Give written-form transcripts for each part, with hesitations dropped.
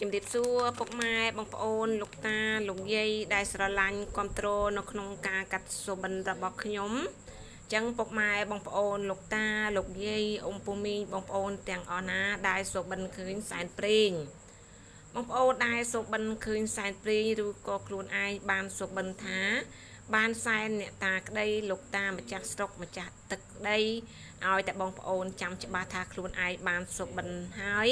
ជំរាបសួរពុកម៉ែបងប្អូនលោកតាលោកយាយដែលស្រឡាញ់គ្រប់គ្រងនៅក្នុងការកាត់សុបិនរបស់ខ្ញុំចឹងពុកម៉ែបងប្អូនលោកតាលោកយាយអ៊ំពូមីងបងប្អូនទាំងអស់ណាដែលសុបិនឃើញសែនព្រេងបងប្អូនដែលសុបិនឃើញសែនព្រេងឬក៏ខ្លួនឯងបានសុបិនថាបានសែនអ្នកតាក្តីលោកតាម្ចាស់ស្រុកម្ចាស់ទឹកក្តីឲ្យតែបងប្អូនចាំច្បាស់ថាខ្លួនឯងបានសុបិនហើយ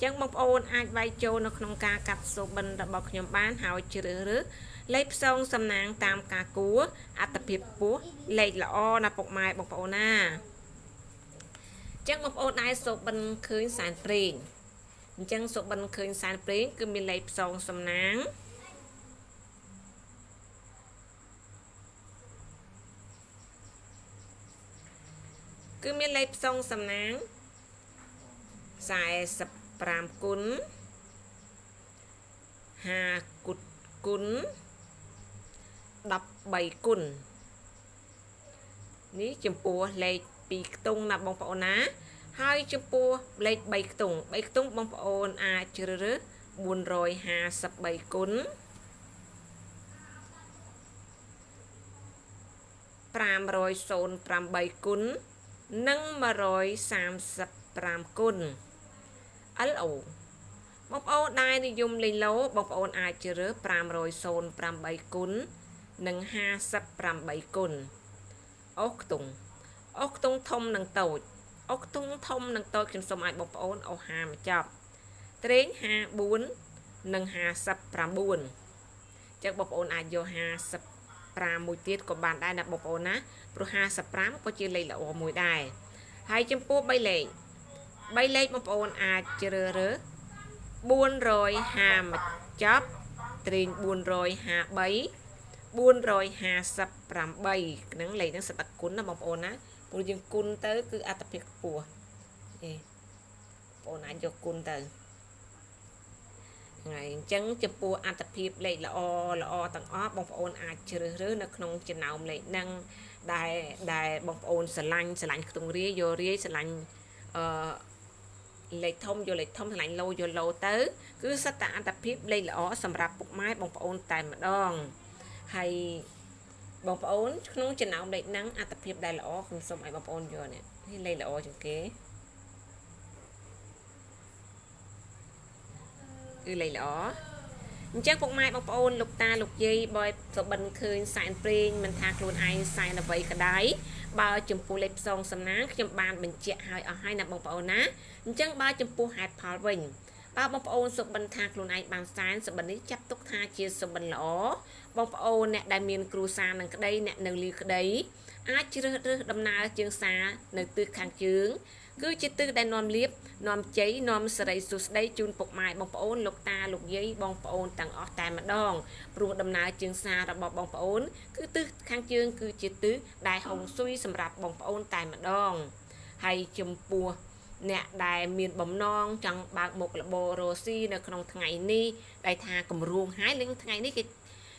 ចឹងបងប្អូនអាចវាយចូលនៅក្នុងការកាត់សុបិនរបស់ខ្ញុំបានហើយជ្រើសរើសលេខផ្សងសំណាងតាមការគួរអត្តភាពខ្ពស់លេខល្អណាពុកម៉ែបងប្អូនណាចឹងបងប្អូនដែរសុបិនឃើញសែនព្រេងអញ្ចឹងសុបិនឃើញសែនព្រេងគឺមានលេខផ្សងសំណាងគឺមានលេខផ្សងសំណាង45គុណ5គុតគុណ13គុណនេះចំពោះលេខ2ខ្ទង់ណាបងប្អូនណាហើយចំពោះលេខ3ខ្ទង់3ខ្ទង់បងប្អូនអាចជ្រើសរើស453គុណ508គុណនិង135គុណ LO បងប្អូនដែលនិយមលេងឡូបងប្អូនអាចជ្រើស508គុណនិង58គុណអូសខ្ទង់អូសខ្ទង់ធំនិងតូចអូសខ្ទង់ធំនិងតូចខ្ញុំសូមឲ្យបងប្អូនអូស50មកចប់ត្រេង54និង59ចឹងបងប្អូនអាចយក55មួយទៀតក៏បានដែរណាបងប្អូនណាព្រោះ55ក៏ជាលេខល្អមួយដែរហើយចំពោះ3លេខ3លេខបងប្អូនអាចជ្រើសរើស450មកចប់ត្រេង453 458ហ្នឹងលេខហ្នឹងសិតតែគុណណាបងប្អូនណាព្រោះយើងគុណទៅគឺអត្តភាពខ្ពស់អេបងប្អូនអាចយកគុណទៅថ្ងៃអញ្ចឹងចំពោះអត្តភាពលេខល្អល្អទាំងអស់បងប្អូនអាចជ្រើសរើសនៅក្នុងចំណោមលេខហ្នឹងដែលបងប្អូនស្រឡាញ់ស្រឡាញ់ខ្ទង់រាយយករាយស្រឡាញ់អឺលេខធំយកលេខធំស្រឡាញ់ឡូយកឡូទៅគឺសិតតែអត្តភាពលេខល្អសម្រាប់ពុកម៉ែបងប្អូនតែម្ដងហើយបងប្អូនក្នុងចំណោមលេខហ្នឹងអត្តភាពដែលល្អខ្ញុំសូមឲ្យបងប្អូនយកនេះនេះលេខល្អជាងគេគឺលេខល្អអញ្ចឹងពុកម៉ែបងប្អូនលោកតាលោកយាយបើសុបិនឃើញសែនព្រេងមិនថាខ្លួនឯងសែនអ្វីក៏ដោយបើចំពោះលេខផ្សងសំណាងខ្ញុំបានបញ្ជាក់ឲ្យអស់ហើយណាបងប្អូនណាអញ្ចឹងបើចំពោះហេតុផលវិញបើបងប្អូនសុបិនថាខ្លួនឯងបានសែនសុបិននេះចាប់ទុកថាជាសុបិនល្អបងប្អូនអ្នកដែលមានគ្រួសារនឹងក្តីអ្នកនៅលីក្តីអាចជ្រើសរើសដំណើរជើងសារនៅទិសខាងជើងគឺជាទិសដែលនាំលៀបនាំជ័យនាំសិរីសួស្តីជូនពុកម៉ែបងប្អូនលោកតាលោកយាយបងប្អូនទាំងអស់តែម្ដងព្រោះដំណើរជើងសាររបស់បងប្អូនគឺទិសខាងជើងគឺជាទិសដែលហុងស៊ុយសម្រាប់បងប្អូនតែម្ដងហើយចំពោះអ្នកដែលមានបំណងចង់បើកមុខរបររស៊ីនៅក្នុងថ្ងៃនេះដែលថាគម្រោងហើយនឹងថ្ងៃនេះ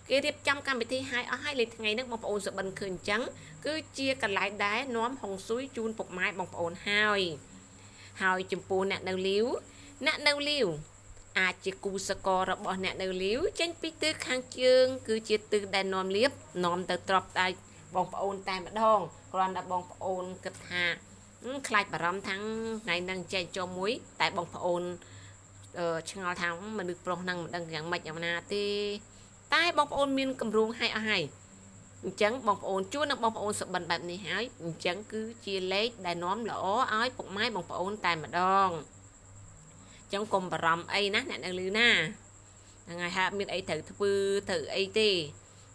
គេរៀបចំកម្មវិធីឲ្យអស់ហើយលេខថ្ងៃហ្នឹងបងប្អូនសុបិនឃើញអញ្ចឹងគឺជាកន្លែងដែលនាំហុងស៊ុយជូនពុកម៉ែបងប្អូនហើយហើយចំពោះអ្នកនៅលាវអ្នកនៅលាវអាចជាគូសកលរបស់អ្នកនៅលាវចេញពីទិសខាងជើងគឺជាទិសដែលនាំលៀបនាំទៅទ្របដៃបងប្អូនតែម្ដងគ្រាន់តែបងប្អូនគិតថាខ្លាចបារម្ភថាថ្ងៃហ្នឹងចែកចូលមួយតែបងប្អូនឆ្ងល់ថាមនុស្សប្រុសហ្នឹងមិនដឹងយ៉ាងម៉េចយ៉ាងណាទេតែបងប្អូនមានគម្រោងឲ្យអស់ហើយអញ្ចឹងបងប្អូនជួននឹងបងប្អូនសុបិនបែបនេះហើយអញ្ចឹងគឺជាលេខដែលនាំល្អឲ្យពុកម៉ែបងប្អូនតែម្ដងអញ្ចឹងកុំបារម្ភអីណាអ្នកនៅលឺណាហ្នឹងហើយហាក់មានអីត្រូវធ្វើត្រូវអីទេ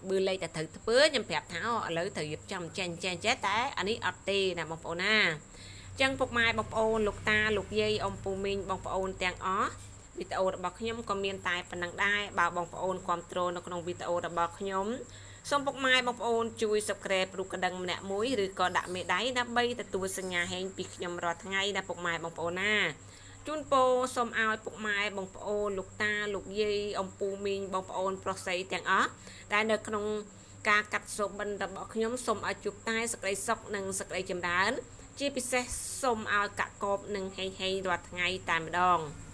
បើលេខតែត្រូវធ្វើខ្ញុំប្រាប់ថាឥឡូវត្រូវរៀបចំចេះចេះចេះតែអានេះអត់ទេណាបងប្អូនណាអញ្ចឹងពុកម៉ែបងប្អូនលោកតាលោកយាយអ៊ំពូមីងបងប្អូនទាំងអស់វីដេអូរបស់ខ្ញុំក៏មានតែប៉ុណ្្នឹងដែរបើបងប្អូនគាំទ្រនៅក្នុងវីដេអូរបស់ខ្ញុំសូមពុកម៉ែបងប្អូនជួយ Subscribe រូបកណ្ដឹងម្នាក់មួយឬក៏ដាក់មេដៃដើម្បីទទួលសញ្ញាហេងពីខ្ញុំរាល់ថ្ងៃណាពុកម៉ែបងប្អូនណាជូនពរសូមឲ្យពុកម៉ែបងប្អូនលោកតាលោកយាយអំពូមីងបងប្អូនប្រុសស្រីទាំងអស់ដែលនៅក្នុងការកាត់សុបិនរបស់ខ្ញុំសូមឲ្យជួបតែសេចក្តីសុខនិងសេចក្តីចម្រើនជាពិសេសសូមឲ្យកកកបនិងហេងហេងរាល់ថ្ងៃតែម្ដង។